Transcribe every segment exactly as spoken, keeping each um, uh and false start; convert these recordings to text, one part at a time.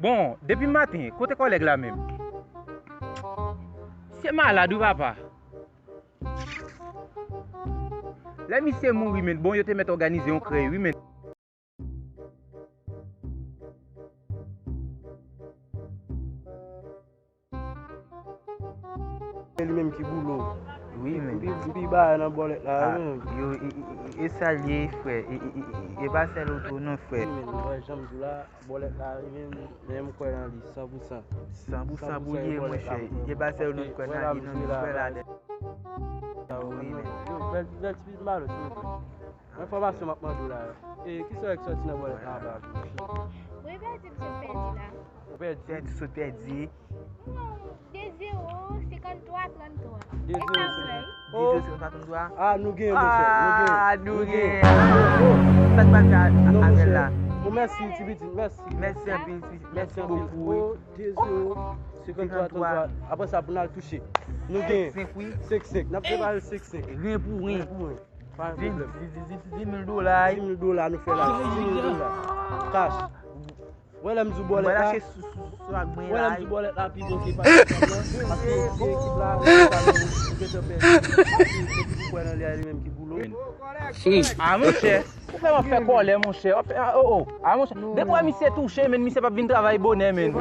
Bon, depi maten, kote kòlèg la menm? Se malad wi papa. Lè misye mouri menm, bon, yo te mèt òganize yon krèy wi menm. Li menm ki boulo. Wi, men. Pi, pi ba nan bòlèt la, ah, wi, men. Yo, e, e, e, e sa l ye, frè. E, e, e, e, e pa sèl ou tou, non, frè. Wi, men, wè, jan m di w la, bòlèt la, wi, men, men m kwè nan li, san pou san. San pou san pou l ye, monchè. E pa sèl ou, non, m kwè nan li, non, m kwè ladan. Wi, men. Yo, bèl, bèl ti pit malo, silvouplè. Enfòmasyon m ap mande w la. E, kisa w wè k sòti nan bòlèt la anba a? Mwen pèdi, m sot pèdi la. Ou pèdi? Pèdi, sot pèdi. Non, de zewo, senkanntwa, tranntwa. De zewo, senkanntwa, tranntwa. Ah, nou genyen, monchè, nou genyen. Ah, nou genyen. Sa k pral fè avè l la? Bon, mèsi, ti pitit, mèsi. Mèsi anpil, ti pitit, mèsi bokou. De zewo, senkanntwa, tranntwa. Apre sa, pou n al touche. Nou genyen senk, wi. Senk, senk. N ap separe l senk, senk. Ren pou ren. Ren pou ren. Pa gen pwoblèm. Ven, ven, ven, ven mil dola. Ven mil dola nou fè la. Ven mil dola. Cash. Wè lè m di w bòlèt la. Mwen lache sou, sou, sou ak mwen la. Wè lè m di w bòlèt la pi bon ke pa ekip la. Paske se ekip la, nou gentan pèdi. Paske se ki kwè nan li a, li menm ki boulo. Ah, monchè. Ou fè m ap fè kòlè, monchè. W ap fè, ah, oh, oh. Ah, monchè. Depi w wè misye touche, men misye p ap vin travay bonè, men.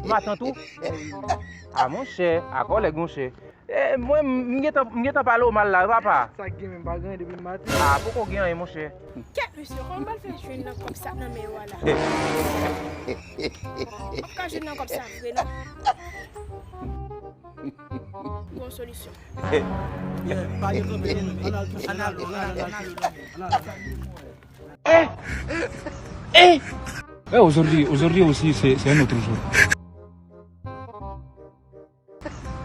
Matant ou? Ah, monchè. Ah, kòlèg, monchè. E, mwen, m gentan, m gentan pale w mal la, wi, papa. Sa k gen menm, pa gen anyen depi maten. Ah, poko gen anyen, monchè. Kèt, mesye, kòman m pral fè jwenn nan kòb sa k nan men yo a la? M p ap ka jwenn nan kòb sa vre, non. Gon solisyon. Yeah, pa gen kanpe, non, men. Ann al touche, ann al, ann al, ann al, ann al. Eh! Eh! Eh, aujourd'hui, aujourd'hui aussi, c'est, c'est un autre jour.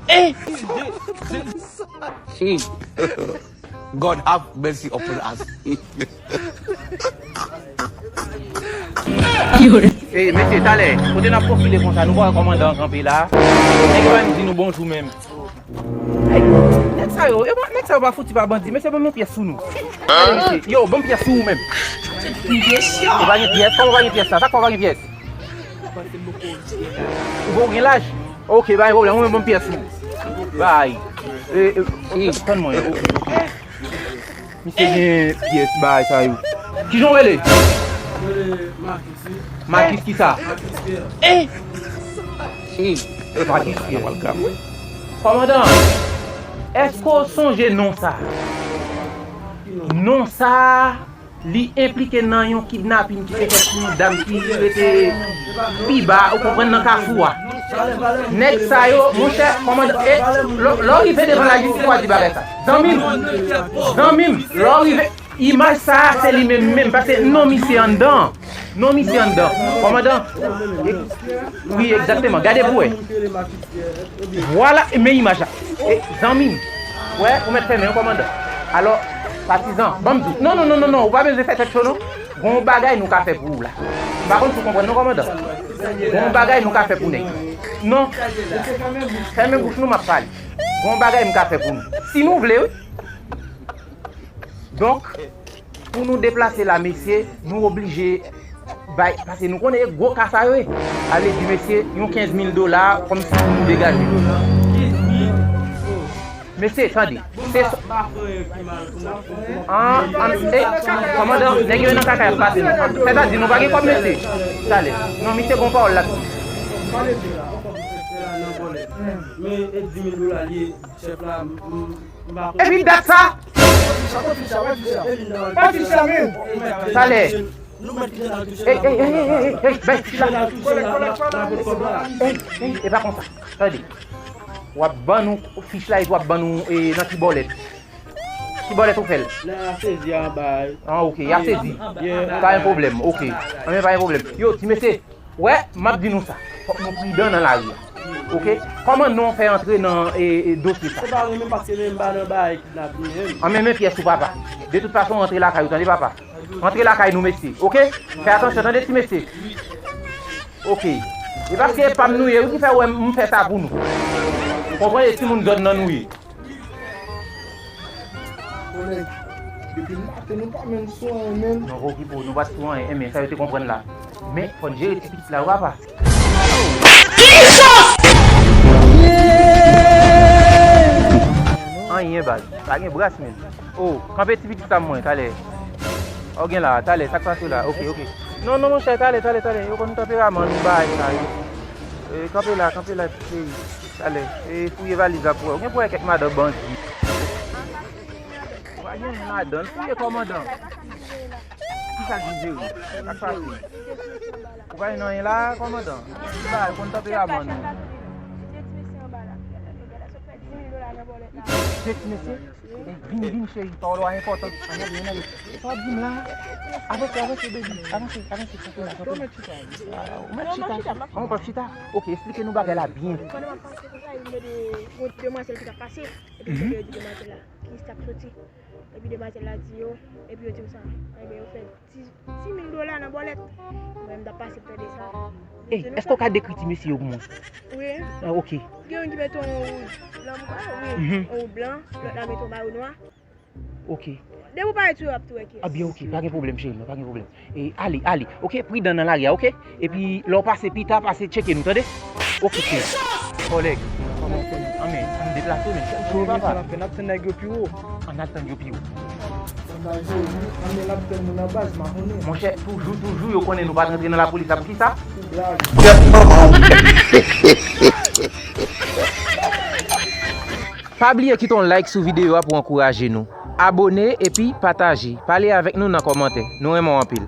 Eh! Si. God have mercy upon us. Ey, mesye, talè, kote n ap konfile konsa, nou pa wè kòmandan an kanpe la? Nèg yo pa menm di nou bonjou menm. Ey, nèg sa yo, yo pa, nèg sa yo pa fouti pa bandi, mesye, ban m yon pyès sou nou. Gade, mesye, yo, ban m pyès sou ou menm. Ou pa gen pyès, kòman ou pa gen pyès la? Sa k fè ou pa gen pyès? Ou gen laj? Ok, pa gen pwoblèm, ou menm ban m pyès ou. Bay. E, e, tann mwen. Misye gen pyès bay sa yo. Kijan w rele? Makis kisa? Eh! Makis Pierre. Kòmandan, èske w sonje non sa? Non sa Li enplike nan yon kidnapin ki te fèt sou yon dam ki rete pi ba, ou konprann, nan kafou a. Nèg sa yo, monchè, kòmandan, e, lè, lè w rive devan lajistis, w a di bagay sa. Zanmi m, zanmi m, lè w rive, imaj sa a, se li menm menm, paske non misye anndan. Non misye anndan. Kòmandan, e, wi, egzakteman. Gade pou wè. Vwala, men imaj la. E, zanmi m. Wè, ou mèt fèmen, wi, kòmandan. Alò, patizan, ban m di w. Non, non, non, non, non, ou pa bezwen fè tèt cho, non. Gon bagay nou ka fè pou ou la. M pa konn si w konprann, non, kòmandan. Gon bagay nou ka fè pou nèg. Non. Fèmen bouch nou, m ap pale. Gon bagay m ka fè pou nou. Si nou vle, wi. Donk, pou nou deplase la, mesye, nou oblije bay, paske nou konnen e gwo ka sa yo ye. Sa vle di, mesye, yon kenz mil dola, kòmsi pou nou degaje. Mesye, tande. Se s-, an, an, e, kòmandan, nèg yo nan kaka y ap pase nou. Sètadi, nou pa gen kòb, mesye. Talè. Non, misye gon pawòl la. Men, e di mil dola li ye, chèf la, m, m, m pa konn. Epi dat sa. Pa fich la, men. Talè. Ey, ey, ey, ey, ey, ey, bay fich la. Ey, ey, e pa konsa. Tande. W ap ban nou fich la epi w ap ban nou, e, nan ki bòlèt. Ki bòlèt ou fè l? Lè a sezi anba. Ah, ok, y a sezi. Yeah. Pa gen pwoblèm, ok. Anben, pa gen pwoblèm. Yo, ti mesye, wè, m ap di nou sa. Fòk nou pridan nan lari a. Ok? Kòman non fè antre nan, e, e, dosye sa? Se pa mwen menm, paske menm pa nan bagay kidnapin menm. An men, men pyès ou, papa. De tout fason, antre lakay ou, tande, papa. Antre lakay nou, mesye. Ok? Fè atansyon, tande, ti mesye. Ok. E paske e pa m nou ye, wi, ki fè wè m fè sa pou nou. Ou konprann, e timoun zòn nan nou ye. Depi maten nou pa menm sou anyen menm. Non, pa okipe w, nou pa t sou anyen, men sa yo te konprann la. Men fò n jere ti pitit la wi papa. Anyen baz, pa gen bras menm. O, kanpe ti pitit sa mwen talè. O gen la, talè, sa k pase la? Oke, oke. Non, non, monchè, talè, talè, talè. Yo konn tanperaman nou bagay sa yo. E, kanpe la, kanpe la, ti cheri. Talè. E, fouye valiz la pou wè. Ou gen pou wè kèk madan bandi. Ou pa gen anyen ladan l. Fouye kòmandan. Ki sa k vin jere? Sa k pase? Ou pa gen anyen la, kòmandan? Ki bagay, ou konn tanperaman nou. De ti mesye? Vin, vin, cheri, pawòl ou a enpòtan. Ann ale, ann ale. Sa w ap di m la? Avanse, avanse, baby. Avanse, avanse, kanpe la, kanpe la. Ah, ou mèt chita. Ah, ou p ap chita? Oke, eksplike nou bagay la byen. Pandan m ap pase konsa, yo mande yon demwazèl ki t ap pase. Epi yo di demwazèl la ki sa k soti. Epi demwazèl la di yo, epi yo di m sa. Ebyen, yo fè dis mil dola nan bòlèt. Mwen, m t ap pase m tande sa. Ey, èske w ka dekri ti mesye yo pou mwen? Wi. Ah, oke. Gen youn ki mete yon wout blan, wi, yon wout blan, lòt la mete yon mayo nwa. Oke. Depi w parèt sou yo, w ap tou wè kiyès. Ah, byen, oke, pa gen pwoblèm, cheri mwen, pa gen pwoblèm. E, ale, ale, oke, pridan nan lari a, oke? Epi, lè w pase pita, pase tcheke nou, tande? Oke, cheri. Kòlèg, kòman w fè? Ann, ann deplase, men. Kòman w fè? N ap tann nèg yo pi wo. Ann al tann yo pi wo. Monchè, toujou, toujou, yo konnen nou pa t rantre nan lapolis la. Poukisa? Pou blag. Pa bliye kite yon like sou videyo a pou ankouraje nou. Abone epi pataje. Pale avèk nou nan kòmantè. Nou renmen w anpil.